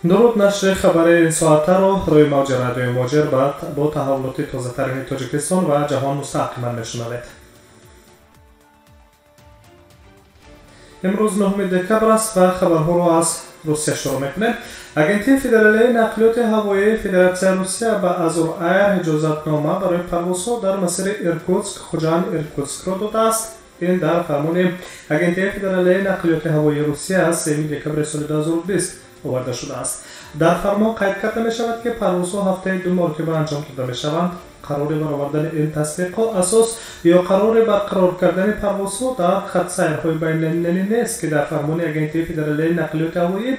Дуруд, нашри хабари соатаро рӯи мавҷи радиои Муҳоҷир бо таҳаввулоти тозатарини Тоҷикистон ва ҷаҳон мустақиман мешунавед. Имрӯз 9 декабр аст ва хабарҳоро аз Русия шурӯъ мекунем. Агентии федералии нақлиёти ҳавоии Федератсияи Русия ба Азур Айр иҷозатнома барои парвозҳо дар масири Иркутск, Хуҷанд, Иркутскро додааст. Ин дар фармони Агентии федералии нақлиёти ҳавоии Русия аз 3 декабри соли 2020 оварда шудааст. Дар фармон қайд карда мешавад, ки парвозҳо ҳафтаи 2 маротиба анҷом дода мешаванд. Қарори баровардани ин тасдиқҳо асос ё қарори барқарор кардани парвозҳо дар хатсайрҳои байналмилалӣ нест, ки дар фармони Агентии федералии нақлиёти ҳавоӣ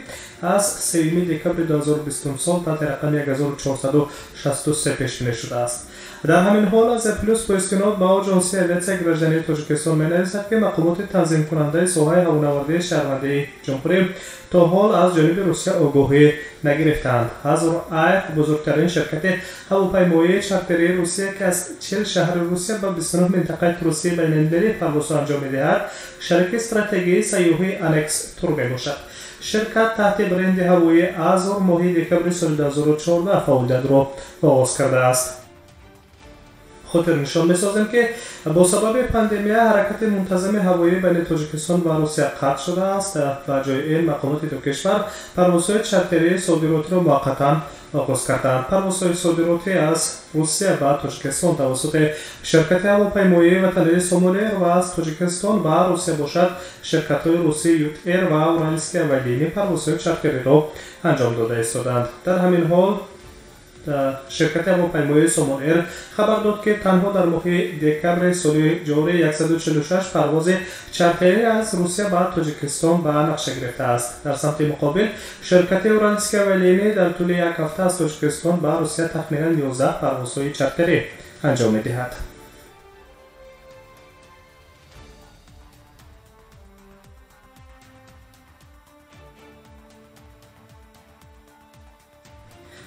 аз 3 декабри 2020 сол таҳти рақами 1463 пешбинӣ шудааст. Дар ҳамин ҳол Азия Плюс бо истинод ба Оҷонсии авиатсияи граждании Тоҷикистон менависад, ки мақомоти танзимкунандаи соҳаи ҳавонавардии шаҳрвандии ҷумҳурӣ то ҳол аз ҷониби Русия огоҳӣ нагирифтаанд. Азур Айр бузургтарин ширкати ҳавопаймоии чартерии Русия, ки аз 40 шаҳри Русия ба 29 минтақаи туристии байналмилалӣ парвозҳо анҷом медиҳад, шарики стратегии сайёҳии Анекс Тур мебошад. Ширкат таҳти бренди ҳавоии Азур моҳи декабри соли 2014 фаъолиятро оғоз кардааст. Хотирнишон месозем, ки бо сабаби пандемия ҳаракати мунтазами ҳавоӣ байни Тоҷикистон ва Русия қатъ шудааст. Ба ҷои ин мақомоти ду кишвар парвозҳои чартерии содиротиро муваққатан оғоз карданд. Парвозҳои содиротӣ аз Русия ба Тоҷикистон тавассути ширкати ҳавопаймоии ватании Сомон-Эйр ва аз Тоҷикистон ба Русия бошад ширкатҳои русии Ют-Эйр ва Уралские авиалинии парвозҳои чартериро анҷом дода истоданд. Дар ҳамин ҳол ширкати ҳавопаймоии Сомон-Эйр хабар дод, ки танҳо дар моҳи декабри соли ҷорӣ 146 парвози чартерӣ аз Русия ба Тоҷикистон ба нақша гирифтааст. Дар самти муқобил ширкати Уралские авиалинии дар тӯли як ҳафта аз Тоҷикистон ба Русия тахминан 11 парвозҳои чартерӣ анҷом медиҳад.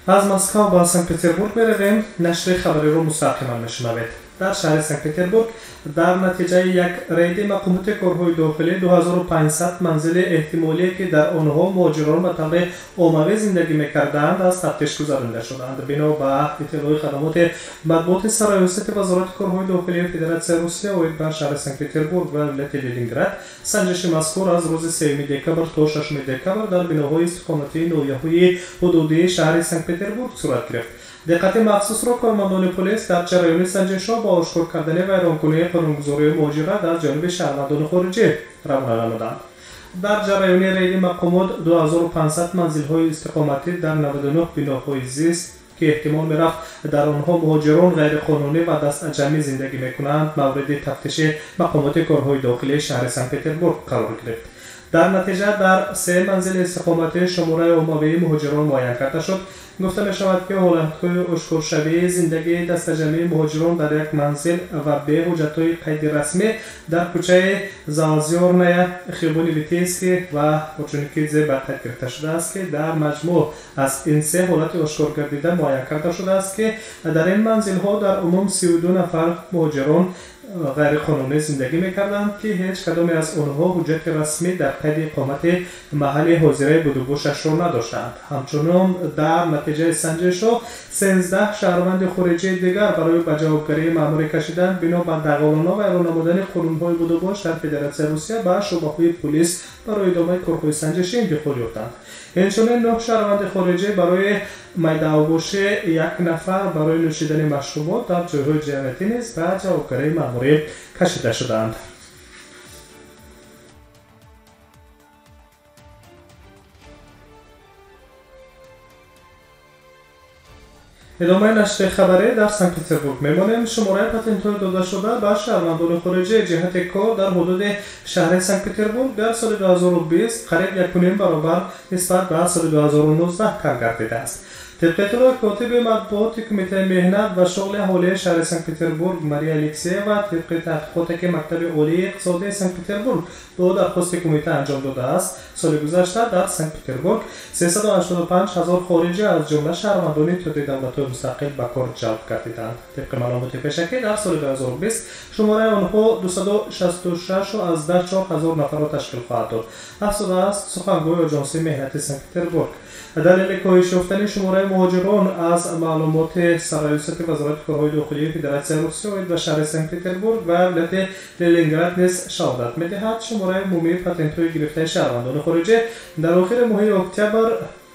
Аз Москва ба Санкт-Петербург меравем. Нашри хабариро мустақиман мешунавед. Дар шаҳри Санкт-Петербург дар натиҷаи як рейди мақомоти корҳои дохилӣ 2500 манзили эҳтимолие, ки дар онҳо муҳоҷирон ба таври оммавӣ зиндагӣ мекарданд, аз тафтиш гузаронида шуданд. Бино ба иттилои хадамоти матбуоти сарраёсати Вазорати корҳои дохилии Федератсияи Русия оид ба шаҳри Санкт-Петербург ва вилояти Ленинград, санҷиши мазкур аз рӯзи 3 декабр то 6 декабр дар биноҳои истиқоматии ноҳияҳои ҳудудии шаҳри Санкт-Петербург сурат гирифт. Диққати махсусро кормандони полис дар ҷараёни санҷишҳо ба ошкор кардани вайронкунии қонунгузории муҳоҷират аз ҷониби шаҳрвандони хориҷӣ равона намуданд. Дар ҷараёни рейди мақомот 2500 манзилҳои истиқоматӣ дар 99 биноҳои зист, ки эҳтимол мерафт дар онҳо муҳоҷирон ғайриқонунӣ ва дастаҷамъӣ зиндагӣ мекунанд, мавриди тафтиши мақомоти корҳои дохилии шаҳри Санкт-Петербург қарор гирифт. Дар натиҷа дар 3 манзили истиқоматӣ шумораи оммавии муҳоҷирон муайян карда шуд. Гуфта мешавад, ки ҳолатҳои ошкоршавии зиндагии дастаҷамъии муҳоҷирон дар як манзил ва бе ҳуҷҷатҳои қайди расмӣ дар кӯчаи Заозёрная, хиёбони Витейский ва Орджоникидзе ба қайд гирифта шудааст, ки дар маҷмӯъ аз ин 3 ҳолати ошкоргардида муайян карда шудааст, ки дар ин манзилҳо дар умум 32 нафар муҳоҷирон ғайриқонунӣ зиндагӣ мекарданд, ки ҳеҷ кадоме аз онҳо ҳуҷҷати расмӣ дар қайди иқомати маҳалли ҳозираи будубошашро надоштанд. Ҳамчунон дар натиҷаи санҷишҳо 13 шаҳрванди хориҷии дигар барои ба ҷавобгарии маъмурӣ кашидан бино ба дағалона вайрон намудани қонунҳои будубош дар Федератсияи Русия ба шӯъбаҳои полис барои идомаи корҳои санҷишӣ интиқол ёфтанд. Инчунин 9 шаҳрванди хориҷӣ барои майдаобошӣ, 1 нафар барои нӯшидани машрубот дар ҷойҳои ҷамъиятӣ низ ба ҷавобгарии маъмурӣ кашида шуданд. Идомаи нашри хабарӣ дар Санкт-Петербург мемонем. Шумораи патентҳои додашуда ба шаҳрвандони хориҷӣ ҷиҳати кор дар ҳудуди шаҳри Санкт-Петербург дар соли 2020 қариб 1,5 баробар нисбат ба соли 2019 кам гардидааст. Тибқи иттилои котиби матбуоти Кумитаи меҳнат ва шуғли аҳолии шаҳри Санкт-Петербург Мария Алексеева, тибқи таҳқиқоте ки Мактаби олии иқтисодии Санкт-Петербург бо дархости кумита анҷом додааст, соли гузашта дар Санкт-Петербург 385 ҳазор хориҷӣ, аз ҷумла шаҳрвандони Иттиҳоди давлатҳои мустақил, ба кор ҷалб гардиданд. Тибқи маълумоти пешакӣ, дар соли 2020 шумораи онҳо 266,4 ҳазор нафарро ташкил хоҳад дод, афзудааст сухангӯи Оҷонсии меҳнати Санкт-Петербург. Далели коҳиш ёфтани шумораи муҳоҷирон аз маълумоти Сарраёсати Вазорати корҳои дохилии Федератсияи Русия оид ба шаҳри Санкт-Петербург ва вилояти Ленинград низ шаҳодат медиҳад. Шумораи умумии патентҳои гирифтаи шаҳрвандони хориҷӣ дар охири моҳи октябр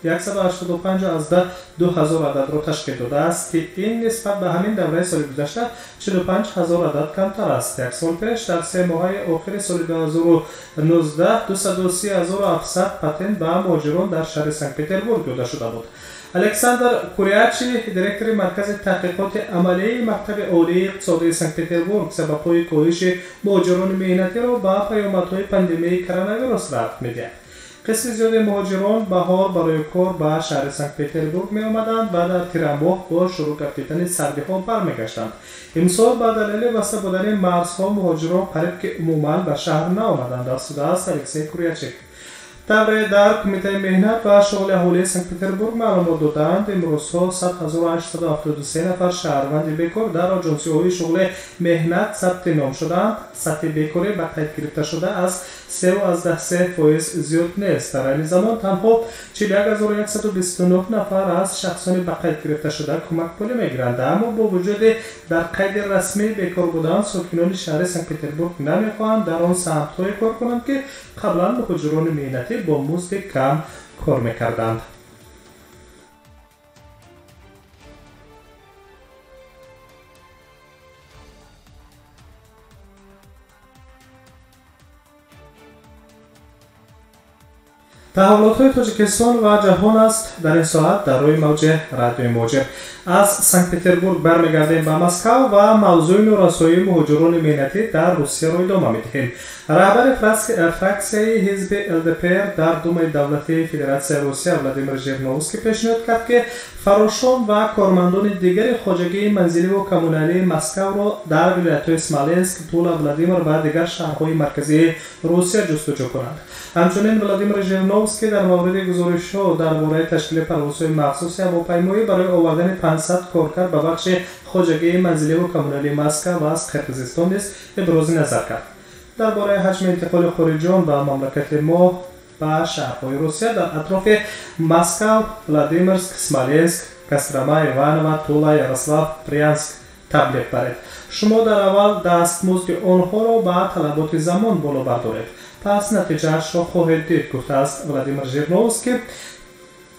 185,2 ҳазор ададро ташкил додааст, ки ин нисбат ба ҳамин давраи соли гузашта 45 ҳазор адад камтар аст. Як сол пеш, дар се моҳаи охири соли 2019, 230 700 патент ба муҳоҷирон дар шаҳри Санкт-Петербург дода шуда буд. Александр Курячи, директори Маркази таҳқиқоти амалии Мактаби олии иқтисодии Санкт-Петербург, сабабҳои коҳиши муҳоҷирони меҳнатиро ба паёмадҳои пандемияи коронавирус рабт медиҳад. Қисми зиёди муҳоҷирон баҳор барои кор ба шаҳри Санкт-Петербург меомаданд ва дар тирамоҳ бо шурӯъ гардидани сардиҳо бармегаштанд. Имсол ба далели баста будани марзҳо муҳоҷирон қариб ки умуман ба шаҳр наомаданд, афзудааст Алексей Курячик. Тавре дар Кумитаи меҳнат ва шуғли аҳолии Санкт-Петербург маълумот додаанд, имрӯзҳо 100 873 нафар шаҳрванди бекор дар оҷонсиҳои шуғли меҳнат сабти ном шудаанд. Сатҳи бекорӣ ба қайд гирифташуда аз 3,3% зиёд нест. Дар айни замон танҳо 41 129 нафар аз шахсони ба қайд гирифташуда кӯмакпулӣ мегиранд. Аммо бо вуҷуди дар қайди расмии бекор будан, сокинони шаҳри Санкт-Петербург намехоҳанд дар он самтҳое кор кунанд, ки қаблан муҳоҷирони меҳнатӣ бо музди кам кор мекарданд. Таҳаввулотҳои Тоҷикистон ва ҷаҳон аст дар ин соат дар рӯи мавҷи Радиои Муҳоҷир. Аз Санкт-Петербург бармегардем ба Москав ва мавзӯи норасоии муҳоҷирони меҳнатӣ дар Русияро идома медиҳем. Раҳбари фраксияи ҳизби ЛДПР дар Думаи давлатии Федератсияи Русия Владимир Жириновский пешниҳод кард, ки фаррошон ва кормандони дигари хоҷагии манзиливу коммуналии Москавро дар вилоятҳои Смоленск, Тула, Владимир ва дигар шаҳрҳои марказии Русия ҷустуҷӯ кунанд. Ҳамчунин Владимир Жириновский дар мавриди гузоришҳо дар бораи ташкили парвозҳои махсуси ҳавопаймоӣ барои овардани 500 коркар ба бахши хоҷагии манзиливу коммуналии Москав аз Қирғизистон низ ибрози назар кард. Дар бораи ҳаҷми интиқоли хориҷиён ба мамлакати мо ба шаҳрҳои Русия дар атрофи Москав, Владимирск, Смоленск, Кострома, Иваново, Тула, Ярослав, Брянск таблиғ баред. Шумо дар аввал дастмузди онҳоро ба талаботи замон боло бардоред, пас натиҷаашро хоҳед дид, гуфтааст Владимир Жириновский,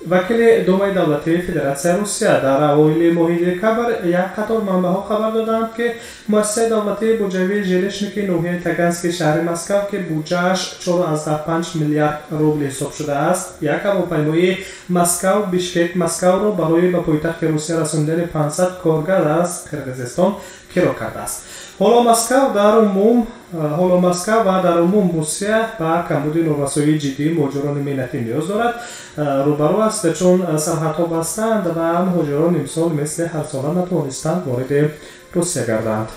вакили Думаи давлатии Федератсияи Русия. Дар авоили моҳи декабр як қатор манбаъҳо хабар доданд, ки муассисаи давлатии буҷавии Жилищники ноҳияи Тагански шаҳри Москав, ки буҷааш 4,5 миллиард рубл ҳисоб шудааст, як ҳавопаймои Москав Бишкек Москавро барои ба пойтахти Русия расонидани 500 коргар аз Қирғизистон киро кардааст. Ҳоло Москав ва дар умум Русия ба камбуди норасоии ҷиддии муҳоҷирони меҳнатӣ ниёз дорад, рӯбарӯ аст, чун сарҳадҳо бастаанд ва муҳоҷирон имсол мисли ҳарсола натавонистанд вориди Русия гарданд.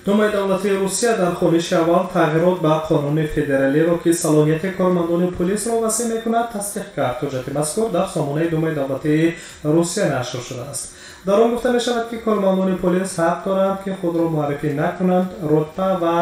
Думаи давлатии Русия дар хониши аввал тағйирот ба қонуни федералиро, ки салоҳияти кормандони пулисро васеъ мекунад, тасдиқ кард. Ҳуҷҷати мазкур дар сомонаи Думаи давлатии Русия нашр шудааст. Дар он гуфта мешавад, ки кормандони полис ҳақ доранд, ки худро муаррифӣ накунанд, рутба ва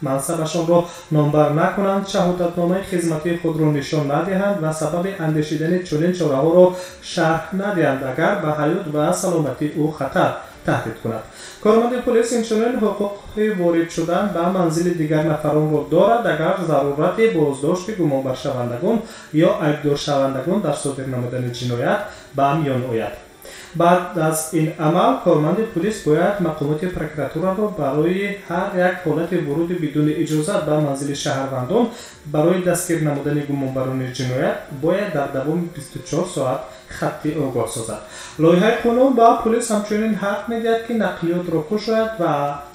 мансабашонро номбар накунанд, шаҳодатномаи хизматии худро нишон надиҳанд ва сабаби андешидани чунин чораҳоро шарҳ надиҳанд, агар ба ҳаёт ва саломатии ӯ хатар таҳдид кунад. Корманди полис инчунин ҳуқуқи ворид шудан ба манзили дигар нафаронро дорад, агар зарурати боздошти гумонбаршавандагон ё айбдоршавандагон дар содир намудани ҷиноят ба миён ояд. Баъд аз ин амал корманди пулис бояд мақомоти прокуратураро барои ҳар як ҳолати вуруди бидуни иҷозат ба манзили шаҳрвандон барои дастгир намудани гумонбарони ҷиноят бояд дар давоми 24 соат хатти огоҳ созад. Лоиҳаи қонун ба пулис ҳамчунин ҳақ медиҳад, ки нақлиётро кушояд ва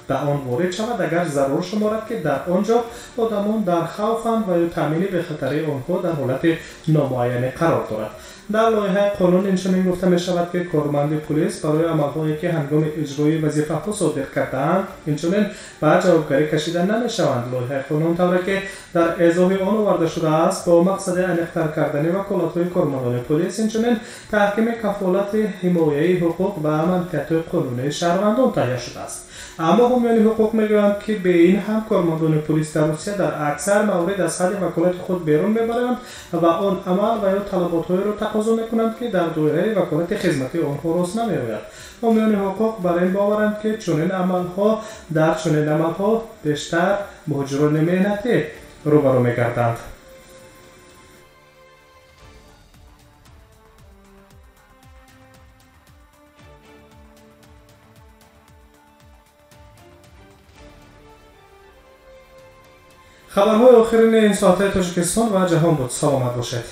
ба он ворид шавад, агар зарур шуморад, ки дар он ҷо одамон дар хавфанд ва ё таъмини бехатарии онҳо дар ҳолати номуайянӣ қарор дорад. Дар лоиҳаи қонун инчунин гуфта мешавад, ки корманди пулис барои амалҳое, ки ҳангоми иҷрои вазифаҳо содир кардаанд, инчунин ба ҷавобгарӣ кашида намешаванд. Лоиҳаи қонун, тавре ки дар эзоҳи он оварда шудааст, бо мақсади аниқтар кардани ваколатҳои кормандони пулис, инчунин таҳкими кафолати ҳимояи ҳуқуқ ва манфиатҳои қонунии шаҳрвандон таҳия шудааст. Аммо ҳомиёни ҳуқуқ мегӯянд, ки бе ин ҳам кормандони пулис дар Русия дар аксар маврид аз ҳадди ваколати худ берун мебаранд ва он амал ва ё талаботҳоеро тақозо мекунанд, ки дар доираи ваколати хизматии онҳо рост намеояд. Ҳомиёни ҳуқуқ бар ин боваранд, ки дар чунин амалҳо бештар муҳоҷирони меҳнатӣ рӯбарӯ мегарданд. Хабарҳои охирини ин соатаи Тоҷикистон ва ҷаҳон буд. Саломат бошед.